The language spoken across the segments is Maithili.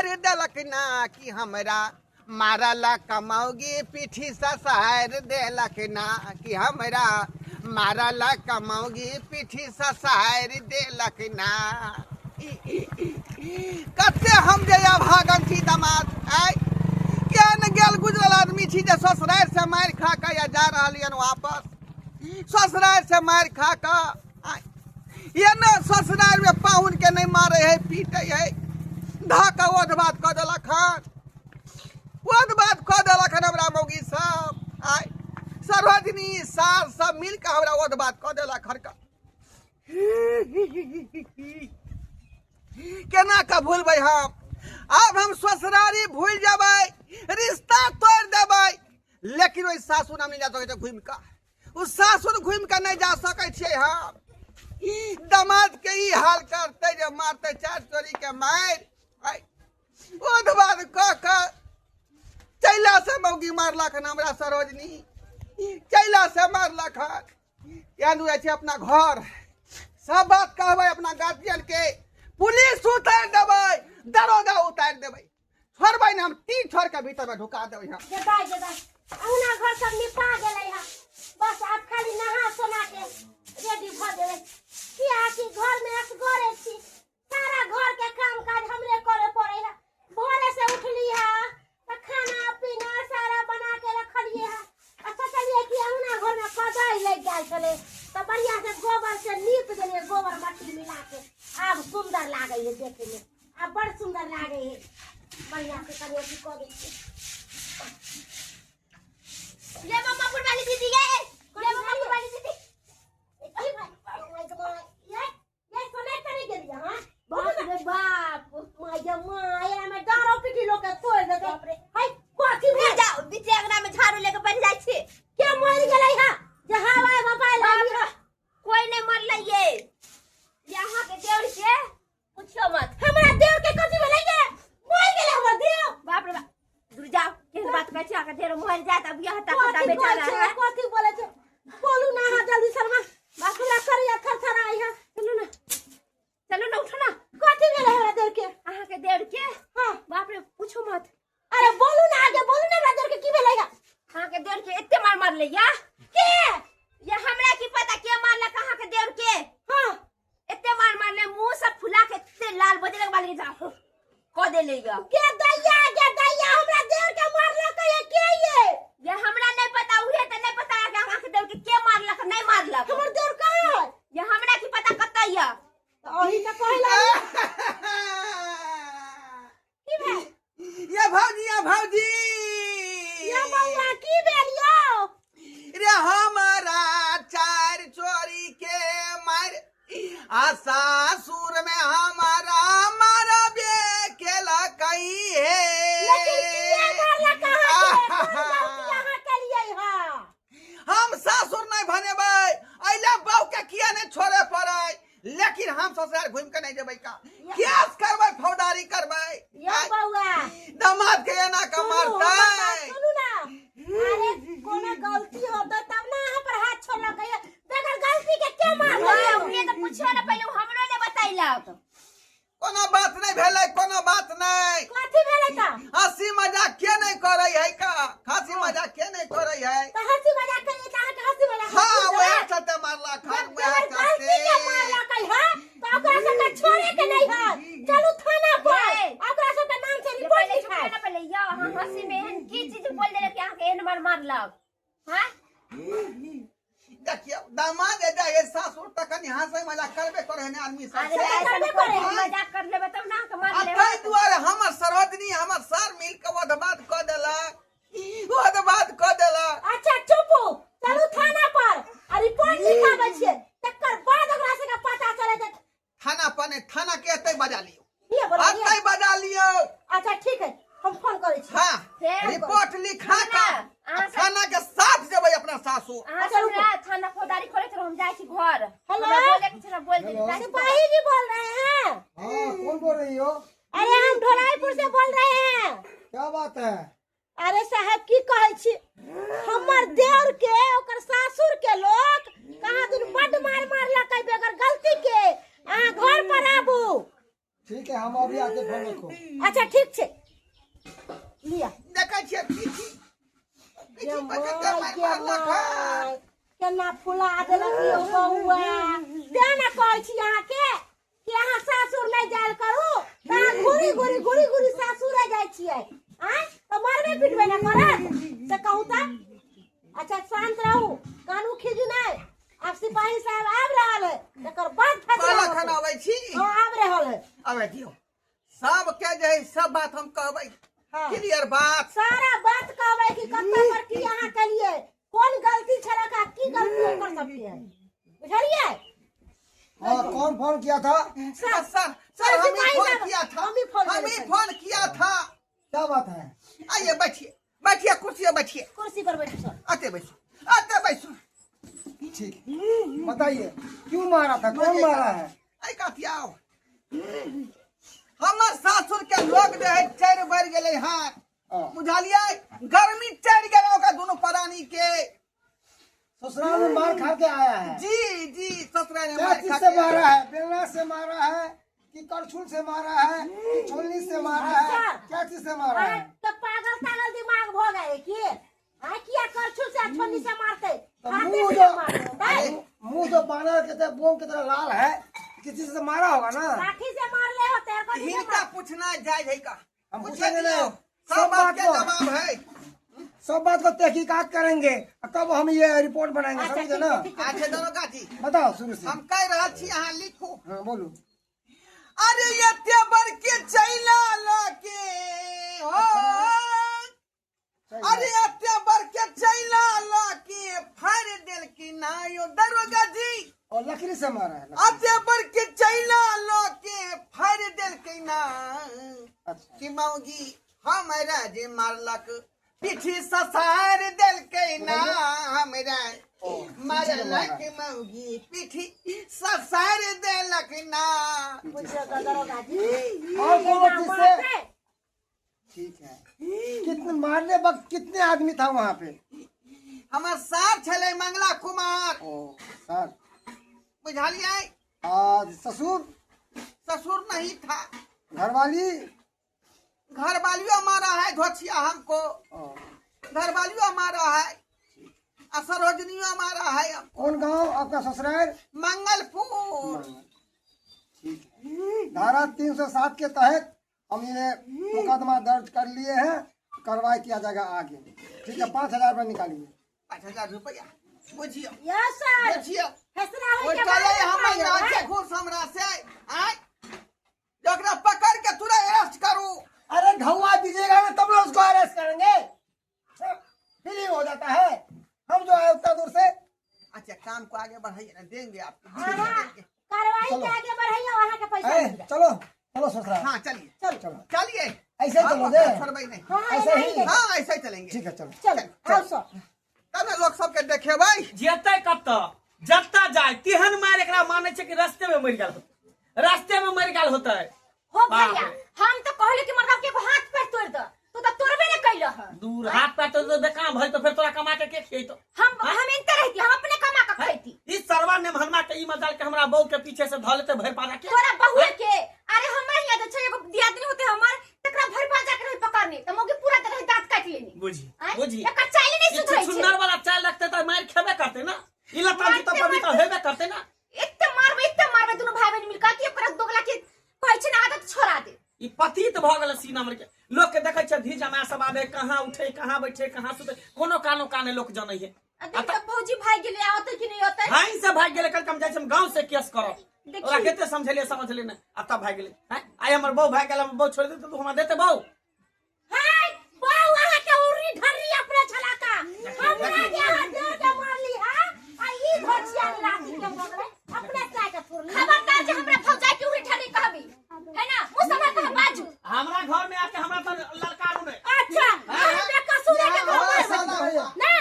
ससार देलक ना कि हमरा मारला कमौगी पीठी ससार देलक ना कि हमरा मारला कमौगी पीठी ससार देलक ना। कते हम जे अभागन छी दमाद, आय केहन गेल गुजरल आदमी छी जे ससुरारि से मारि खा कऽ या जा रहल यन वापस ससुरारि से मारि खा कऽ। ये ने ससुरारि में पाहुन के नहीं मारे है पीटे है, धऽ कऽ ओध बात कऽ देलक हन, ओध बात कऽ देलक हन हमरा मौगी सब। आय सरोजनी सास सब मिल कऽ हमरा ओध बात कऽ देलक हन। केना कऽ भूलबै हम? आब हम ससुरारी भूलि जेबै, रिश्ता तोड़ि देबै, लेकिन ओहि सासुर हम नहि जा सकै छियै घुमि कऽ, ओ सासुर घुमि कऽ नहि जा सकै छियै हम। दमाद के ई हाल करतै जे मारतै चारि चोरी के मारि, ओध बाद कऽ कऽ चैला से मौगी मारलक हन हमरा सरोजनी, चैला से मारलक हन। एहन जाइ छै अपना घर, सब बात कहबै अपना गार्जियन के, पुलिस उतारि देबै, दरोगा उतारि देबै, छोड़बै ने हम, तीन छोड़ के भीतर में ढुका देबै हम। जेदाइ जेदाइ अहुना घर सब निपा गेलै हा, बस आब खाली नहा सोना के रेडी भऽ जेबै। किया कि घर में असगरे छी, सारा घर के काम काज हमरे करे पड़े है। भोरे से उठली है त खाना पीना सारा बना के रखलिए है, आ सोचलिए कि अहुना घर में कदई लग गेल छलै त बढ़िया से गोबर से नीप देलिए, गोबर मट्टी मिला के, आब सुंदर लागे है देखे में, आब बड़ सुंदर लागे है। बढ़िया से करियो की कऽ दै छियै। ये मम्मा पुरवाली दीदी, ये मम्मा पुरवाली दीदी, ये ये सुनै त नहि गेलियै हँ? बाप रे बाप, my गे my, एहिमे डाँरो पीटी लोक के तोड़ि देतै। बाप रे। है, कथी भेल? जाओ, बीचे अंगना में झाड़ू लेके बैठ जाइ छी। के मरि गेलै हँ जे हवाई भपाइ बाप लागि? रे, कोई नहीं मरलै ये, यहाँ के देवर के पूछो मत। हमरा देवर के कथी भेलै ये? मरि गेलै हमर देव। बाप रे बाप, दूर जाओ, केहन बात कहै छी? अहाँके देवर मरि जायत अब यह तक कथी बेचारा कहै छै? है। कथी बोलै छै? बोलू ना अहाँ जल्दी शर्मा, बाप हमरा करिया थरथराइ है। चलू ना, चलू ना, उठो ना। कथी भेलै हमरा देवर के? अहाँके देवर के? हाँ। बाप रे, पूछो मत। अरे बोलू ना आगे, बोलू ना हमरा देवर के की भेलै है? अहाँके देवर के एते मार मारलै या के? ये हमरा की पता के मारलक अहाँके देवर के। हाँ। एते मार मारले मुंह सब फुला के एते लाल बजरंग वाली के जाओ कऽ देले या। गे दैया, गे दैया, हमरा देवर के मारलक ये के ये? ये हमरा नहीं पता, उहे त नहीं पता कि अहाँके देवर के के मारलक नहीं मारलक। हमर देवर कहाँ है? ये हमरा की पता कतऽ या। त अही त कहै लागल। की भेल? ये भौजी, ये भौजी, ये बौआ की भेल यौ? रे हमारा चार चोरी के मार आ सासुर में हमारा मारबे केला कई है। लेकिन किया मारलक अहाँके? कोन गलती अहाँ केलियै हँ? हम सासुर नहीं भनेबै, अइला बहू के किया नहीं छोड़े पड़ै, लेकिन हम ससुराल घूम के नहीं जेबै का केस करबै, फौजदारी करबै। यौ बौआ, दामाद के एना के सुनू, हमर बात मारतै। सुनू ना, अरे कोनो गलती होतै तब ना अहाँ पर हाथ छोड़लक है, बगैर गलती के के मारलै? हाँ, उहे तऽ पूछियो ने पहिले, हमरो ने बतैलक। कोनो बात नहीं भेलै, कोनो बात नहीं। कथी भेलै त? हंसी मजाक के नहीं करै है का, हंसी मजाक के नहीं करै है? त हंसी मजाक करिए त अहाँके हंसी मजाक हाँ, वएह चलते मारलक हन, जब वएह बगैर गलती के चलते। मारलक है त ओकरा सबके छोड़े के नहीं है, चलू थाना पर, ये। ओकरा सबके नाम से ये रिपोर्ट पहिले लिखाए। चुप ना पहिले, यौ अहाँ हंसी में एहन की चीज बोल देलक कि अहाँके एहन मार मारलक? हाँ? देखियौ दामाद जे जाइ है सासुर त कनि हंसै मजाक करबे करै है ने आदमी सब। अरे से ऐसन करबे कोइ करै है। मजाक कर लेबै तब ना अहाँके मार आ लेबै। ताहि दुआरे हमर सरोजनी हमर सर मिल के ओध बात कऽ देलक, ओध बात कऽ देलक। अच्छा चुपू, चलू थाना पर आ रिपोर्ट लिखाबै छियै, तकर बाद ओकरा सबके पता चलै छै। थाना पर नहि, थाना के एतै बजा लियौ, ये बोला, ये। एतै बजा लियौ। अच्छा ठीक है, हम फोन करै छी। हाँ, फेर? रिपोर्ट लिखा ना, कऽ अहाँ सब- थाना के साथ जेबै अपना सासुर। अहाँ अच्छा, सब रुको। ना थाना फौजदारी करैत रहू, हम जाइ छी घर। हेलो? हमरा बोले के छै, हमरा बोल देली, जाइ छी घर। सिपाही जी बोल रहे हैं? हाँ, कौन बोल रही हो? अरे हम ढोलाईपुर से बोल रहे हैं। क्या बात है? अरे साहब की कहै छी, हमर देवर के ओकर सासुर के लोक कहाँ दिन बड्ड मार मारलकै बगैर गलती के। अहाँ घर पर आबू। ठीक है, हम अभी आते, फोन रखो। अच्छा, ठीक छै, लिअ। देखै छियै पीठी गे पीठी पर कते माय, मारि गे मारलक हन। माय, केना फुला देलक यौ बौआ। तें ने कहै छी अहाँके कि अहाँ सासुर नहि जायल करू, तऽ अहाँ घुरी घुरी घुरी घुरी सासुरे जाइ छियै। आँय, तऽ मरबे पिटबे ने करत से कहू तऽ? अच्छा, शांत रहू, कानू खीजू नहि। आब सिपाही साहब आबि रहल है, एकर बाद फैसला कहलक हन होतै। अबै छी। हाँ, आबि रहल है। अबै दियौ सबके, जे है सब बात हम कहबै। हाँ। क्लियर बात। सारा बात कहबै कि कतऽ पर की अहाँ केलियै, कोन गलती छलक आ की गलती ओकर सबके है, बुझलियै? हाँ, कौन फोन किया था? सर, सर, सर, हम ही सिपाही फोन साहब, किया था। हम ही फोन हम ही केने। फोन किया था। क्या बात है? आइए, बैठिए, बैठिए, कुर्सी पर बैठिए। कुर्सी पर बैठू सर। आते बैठो, आते बैठो। ठीक, बताइए, क्यों मारा था, कौन मारा है? आई काथी आओ। हमर सासुर के लोग जे है चढ़ बढ़ गेलै हन। हाँ। बुझलियै, गर्मी चढ़ गेल ओकरा दुनू प्राणी के। ससुराल में मार खा के आया है? जी जी, ससुराल में क्या मार चीज खा से के। मारा है? बेलना से मारा है कि करछुल से मारा है कि छोलनी से मारा है? सर। क्या चीज से मारा अहाँ है? तऽ पागल तागल दिमाग भऽ गेल की? आँ, किया करछुल से आ छोलनी से मारतै? तो हाथे मुंह से जो मारतै। मुंह जो बानर के तरह, बोम की तरह लाल है, किसी से मारा होगा ना? लाठी से मारले होतै और कथी से? हिनका पूछना जायज है का? हम पूछे पूछेंगे दियौ। नहीं। सब सब बात बात के को जवाब है। सब बात को तहकीकात करेंगे, तब हम ये रिपोर्ट बनाएंगे। अच्छा, समझे ठीक ना? है, ठीक है। अच्छा दरोगा जी। बताओ शुरू से। हम कह रहल छी, अहाँ लिखू। हाँ, बोलू। अरे एते बड़के चैला लके हो, अरे एते बड़के चैला लके फाड़ देलखिन ना यो दरोगा जी। और लकड़ी से मारा है, लकड़ी। एते बड़के चैला लके फाड़ देलखिन ना। अच्छा। कि मौगी हमरा जे मारलक, पीठी ससार देलकै ना। हमरा मारलक मौगी, पीठी ससार देलक ना। बुझियौ तऽ दरोगा जी। और कोनो एना चीज से मारतै? ठीक है, कितने मारने वक्त कितने आदमी था वहाँ पे? हमर सार छलै मंगला कुमार। ओ सर। बुझलियै? और ससुर? ससुर नहीं था। घरवाली? घरवालियों मारा है धोछिया हमको। ओ, घरवालियों मारा है आ सरोजनियों मारा है हमको। कौन गांव आपका ससुराल? मंगलपुर। ठीक है, धारा 307 के तहत हम ये मुकदमा दर्ज कर लिए हैं, कार्रवाई किया जाएगा आगे। ठीक है, 5000 रुपये निकालिए। 5000 रुपया, बुझियो। Yes sir. बुझियो। फैसला ओ होय के चले बाद हम पाइ रहल लेबै। छै घूस हमरा से आय, ओकरा पकड़ के तुरंत अरेस्ट करू। अरे ढौआ दीजिएगा ना, तब ना उसको अरेस्ट करेंगे। फीलिंग हो जाता है, हम जो आए उतना दूर से। अच्छा, काम को आगे बढ़ाइए ना, देंगे आपको। अहाँ देंगे। कार्रवाई चलो। के आगे बढ़ाइए, अहाँ के पैसा ए, मिल जाएत। चलो चलो ससुराल। हाँ, चलिए। चलो। चलो। चलिए। ऐसे हम चलो ओकरा दे। छोड़बै नहीं। हाँ, ऐसे ऐसे ही। ही। हाँ, ऐसे ही चलेंगे। ठीक है, चलो। चलो, आओ सर। तब ने लोग सबके देखेबै। जेतै कतऽ? जतऽ जाय तेहन मारि एकरा मानै छै कि रस्ते में मरि गेल होतै, रस्ते में मरि गेल होतै। हो बाप भैया, रे। हम तो कहले कि मर्दा के एगो हाथ पैर तोड़ दे, तू तो तोड़बे ने कैल ह। दूर, हाथ पैर तोड़ दे काम भइल तो फिर तोरा कमा के के खियैतो? हम हम इनते रहती, हम अपने कमा के खैती। ई सरवा नेमहनमा के ई मजाल के हमरा बहू के पीछे से धऽ लेते भरि पाजा के। तोरा बहुए के? अरे हमरा हियां जे छै एगो दियादनी होते हमर, तकरा भरि पाजा के रही पकड़ने त मौगी पूरा तरह दांत काटि लेनी। बुझी। आँय? बुझी। एकर चालि नहि ई सुधरै छै। छुछुन्नर वाला चालि रखते तऽ मारि खेबे करते ना, ई लत्ता जूता मारते पवित्र मारते। हेबे करते ना। एते मारबै, एते मारबै दुनू भाई बहिन मिलकर कि ओकरा दोगला के कहै छै ने आदत छोड़ा दे। ई पतित भऽ गेल सीना हमर के। लोक के देखै छै धी जमाय सब आबे, कहाँ उठे, कहाँ बैठे, कहाँ सुते, कोनो कानो काने लोक जनै है। आ देख तऽ भौजी भागि गेलै, औतै कि नहि औतै? हाई से भागि गेलै। कल हम जाइ छी, हम गाँव से केस करब। देखी। ओकरा कते समझेलियै, समझलियै नहि, आ तब भागि गेलै। हैं, आइ हमर बहू भागि गेल, हमर बहू छोड़ि देतै तऽ हमरा देतै बहू? हाय बहू, अहाँ के उर्री ढर्री अपने छला का, हमरा जे अहाँ जोर के मारली हा, आ ई धोचिया लाठी के भगलै अपने चाय के थुरली। खबरदार जे हमरा भौजाई के उड़ी ठड़ी कहबी है ना, मुंह सम्हार के बाजू। हमरा घर में आके हमरा तऽ ललकारू नहि। अच्छा, अहाँ बेकसूरे के यहाँ घर हमारा मारबै। साला हुआ। ना।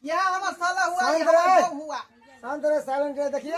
यहाँ हमारा साला हुआ, शांत यहाँ हमारा रहे। बहू हुआ। शांत रहे, साइलेंट रहे। देखिए,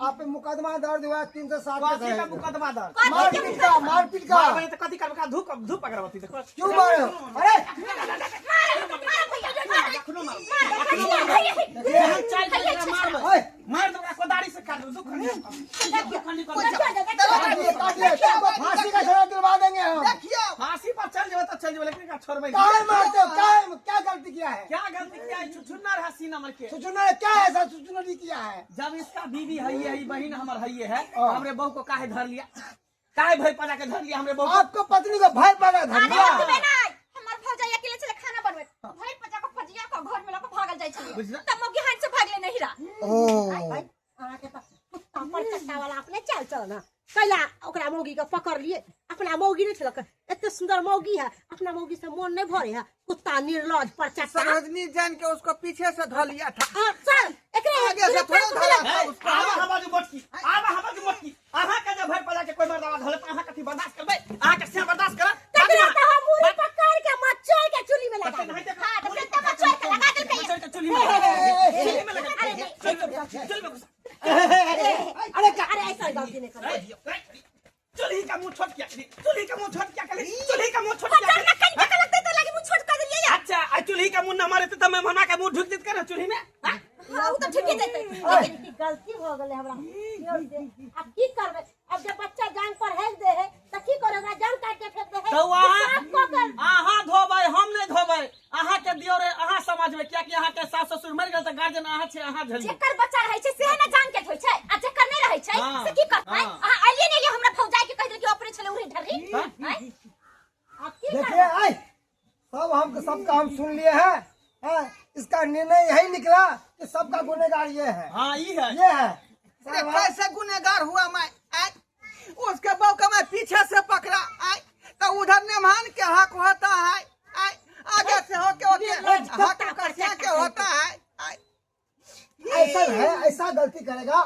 आप पे मुकदमा दर्ज हुआ है 307 के कथी का तहत। मुकदमा दर्ज? मारपीट का, मारपीट का। मारबै तऽ कथी करबै? धूप धूप अगरबत्ती देखो। क्यों मारे हो? अरे मार मार भैया, मार। एखनो मारबै। मार भैया, भैया। देखिए हम चालि के एकरा मारबै। ओए, मारि दे ओकरा, कोदारी से काटि। दू खंडी दू खंडी कर देखियो, देखियो। काटिए काटिए, तुमको फांसी का सजा दिलवा देंगे हम। देखियो फांसी पर चल जेबै तऽ चल जेबै, लेकिन एकरा छोड़बै काहे मारते हो? काहे? क्या गलती किया है? क्या गलती किया है? छुछुन्नर है सीना मर के। सुचुना क्या है ऐसा सुचुना नहीं किया है? जब इसका बीवी है ये बहन हमर है ये है, हाँ। हमरे बहू को काहे धर लिया? काहे भर पजा के धर लिया हमरे बहू को? आपको पत्नी को भय पड़ा धर अरे लिया। ओतबे नहि, हमर भौजाई अकेले छलै खाना बनबैत, भरि पजा के पजिया के घर में लऽ के भागल जाइ छलै। बुझला? तब मौगी हाथ से भागले नहीं रहा। ओ अहाँके तऽ कुत्ता पर चट्टा वाला अपने चाल चल ना कैला ओकरा मौगी के पकड़ लिए। अपना मौगी नहीं छलक, एते सुंदर मौगी है, अपना मौगी से मन नहीं भरे है, कुत्ता निर्लज पर चट्टा। सरोजनी जान के उसको पीछे से धर लिया था। हाँ, चल एकरे आगे से थोड़ा धरा था है, उसको। आबा हवा जो मोटकी, आबा हवा जो मोटकी। अहाँ के जे भर पजा के कोई मर्दावा धरले त अहाँ कथी बर्दाश्त करबै? अहाँ के से बर्दाश्त करत? तकरा तऽ हम मुड़ी पकड़ के मचोड़ के चुल्ही में लगा देबै। हां, तऽ से तऽ मचोड़ के लगा देलकै। मचोड़ के चूल्ही में लगा देलकै। चूल्ही में लगा अरे देलकै। चूल्ही में घुसा। अरे अरे ऐसा गलती नहीं करो। चूल्ही का मुंह छोट किया करी, चूल्ही का मुंह छोट किया करी, चूल्ही का मुंह छोट किया डर करी। ना कन के लगतै तऽ लागी मुँह छोट कर देलियै। अच्छा, आ चूल्ही का मुंह न मारे त मैं मना के मुंह ढुक देत करे चूल्ही में? हाँ? हां, उ तऽ ठिके जेतै। लेकिन की गलती हो गेलै हमरा। अब की करबै? अब जब बच्चा जान पर हेल दे है तऽ की करे? ओकरा जान काट के फेंक दे है। तो अहाँ साफ कऽ के अहाँ धोबै, हम नहि धोबै। अहाँ के दियो रे, अहाँ समझबै, कियाकि अहाँ के सास ससुर मरि गेल तऽ गार्जियन अहाँ छै, अहाँ झेलियै। जेकर बच्चा रहै छै सेहे ने जान के होइ छै, आ जेकर नहि रहै छै हाँ, से की करतै? हाँ। अहाँ अलिए नहि एलियै, हमरा भौजाई के कहि देलकै अपने छलै उहे ढर्री। हाँ। आँय? अब की देखिए आए सब हम सबका हम सुन लिए हैं, हैं? इसका निर्णय यही निकला कि सबका गुनेगार ये है। हाँ, ई है। ये है। अरे कैसे गुनेगार हुआ मैं? आय उसके बहू का मैं पीछे से पकड़ा, आय तो उधर मेहमान के हक होता है, आय आगे से होके होके हक कसिया के होता है। आय ऐसा है, ऐसा गलती करेगा,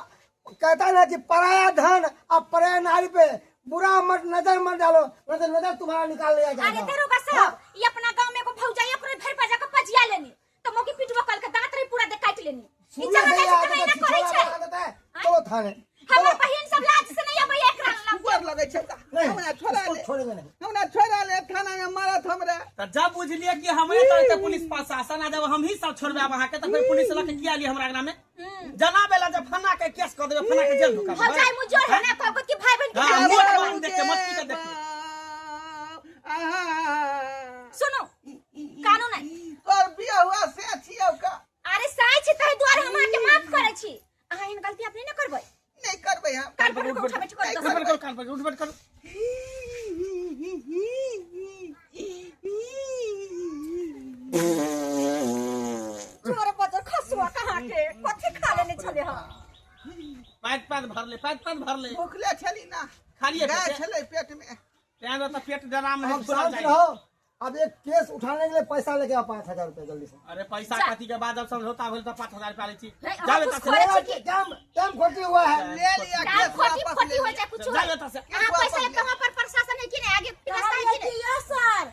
कहता ना कि पराया धन और पराया नारी पे बुरा मत नजर मत डालो, नहीं तो नजर तुम्हारा निकाल लिया अरे जाएगा। दरोगा साहब, ये अपना गांव में एगो भौजाई अपने भर पजा के पजिया लेनी तो मौगी पिटबो कल के दांत रही पूरा दे काट लेनी। ई सुनने जहाँ से जाइ ही छै आदत तहाँ एना है, करै छिछोला छै। वाला आदत है। चलो थाने। हमर बहिन सब लाज से नहीं अबै एकरा लग। गोर लगै छै तऽ। नहीं, हमरा छोड़ा इसको ले, छोड़ेंगे नहीं। हमरा छोड़ा ले, थाना में मारत हमरा। तऽ जब बुझलियै कि हमरे तर के पुलिस प्रशासन आ जब हमही सब छोड़बै अहाँ के, तऽ फेर पुलिस लऽ के किया एलियै हमरा अंगना में? जना बेला जब फन्ना के केस कऽ देबै, फन्ना के जेल ढुका देबै। भौजाई मुँह जोर है ना, कहब कि भाई बहन के हाँ, नाम मोट से। बाबू देखते, मटकी के देखते। सुनो, कानून नहीं। तोर बियाह हुआ से छियौ का? अरे साइ छी तहि दुआरे हम अहाँके माफ करै छी। अहाँ एहन गलती अपने नहि करबै। नहीं करबै हम। कान पकड़ के उठा बैठ कर। उठ बैठ करू, कान पकड़, उठ बैठ करू। चोर बजर खसुआ कहाँ के कथी खा लेने छले हम? पैंत पैंत भरले, पैंत पैंत भरले। भूखले छली ना, खालिए गाय पेटे। छलै पेट में। तें दुआरे तऽ पेट डराम है, अब फुलल शांत जाइ। रहो, अब एक केस उठाने के लिए पैसा लेके आओ 5000 रुपए जल्दी से। अरे पैसा जा। कथी के बाद जब समझौता भेल तऽ 5000 रुपया लै छी। नहीं, अहाँ जाबे कुछ तक से- खोरे छी की? टाइम टाइम खोटी हुआ है। ले लिया टाइम केस खोटी वापस खोटी ले हो लिया। जाए कुछ जाबे तक से। अहाँ पैसा लेके वहाँ पर प्रशासन है कि नहीं, आगे रास्ता है कि नहीं? यौ सर,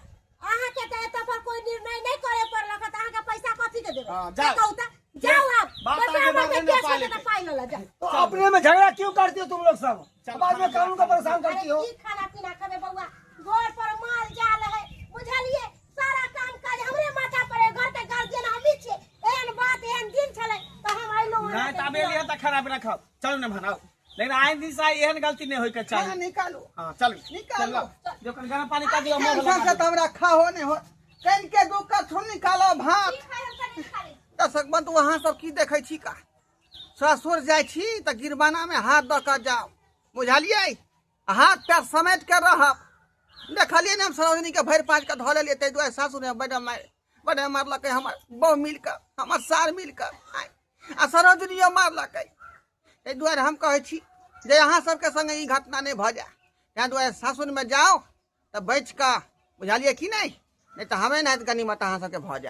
अहाँके तऽ एतऽ पर कोई निर्णय नहीं करे पड़लक तऽ अहाँके पैसा कथी के देबै? हाँ, जाउ। से कहू तऽ जाउ आप। बात दोसरा आगे पर बढ़े के ना केस पाले होतै तऽ के। पाइ लऽ लऽ जाउ। तो अपने में झगड़ा क्यों करती हो तुम लोग सब? बाद में कानून को परेशान अरे करती हो। की खाना पीना खेबै बौआ? घर पर माल जाल है बुझलियै, सारा काम काज हमरे माथा पर है, घर के गार्जियन हमही छियै। एहन बात एहन दिन छलै तऽ हम अयलहुँ नहि अहाँके तऽ आब एलियै तऽ खाना पीना खाउ, चलू ने भनाउ, लेकिन आइ दिन से एहन गलती नहि होय के खाना चाही। निकालू। हाँ चलू, निकालू। चलू जो कन गरम पानी कर दियौ, मुँह टेंशन लगा से तऽ हमरा खाहो नहि हो, कनि के दू कछुल निकालो भात। की खाइ हम कनि खा लै। दर्शक बंधु, अहाँ सब की देखै छी का? ससुर जाइ छी तऽ गिरबाना में हाथ दऽ कऽ जाउ, बुझलियै? हाथ पैर समेट के रहब। देखलियै ने हम सरोजनी के भरि पाँच के धऽ लेलियै, ताहि दुआरे सासुर में बड मारि बड मारलकै हमर बहू मिल कऽ, हमर सार मिल कऽ, आ सरोजनियो मारलकै। ताहि दुआरे हम कहै छी जे अहाँ सबके संगे ई घटना नहि भऽ जाय, ताहि दुआरे सासुरमे जाउ तऽ बचि कऽ, बुझलियै कि नहि? नहि तऽ हमे नहि गनीमत अहाँ सबके भऽ जाय।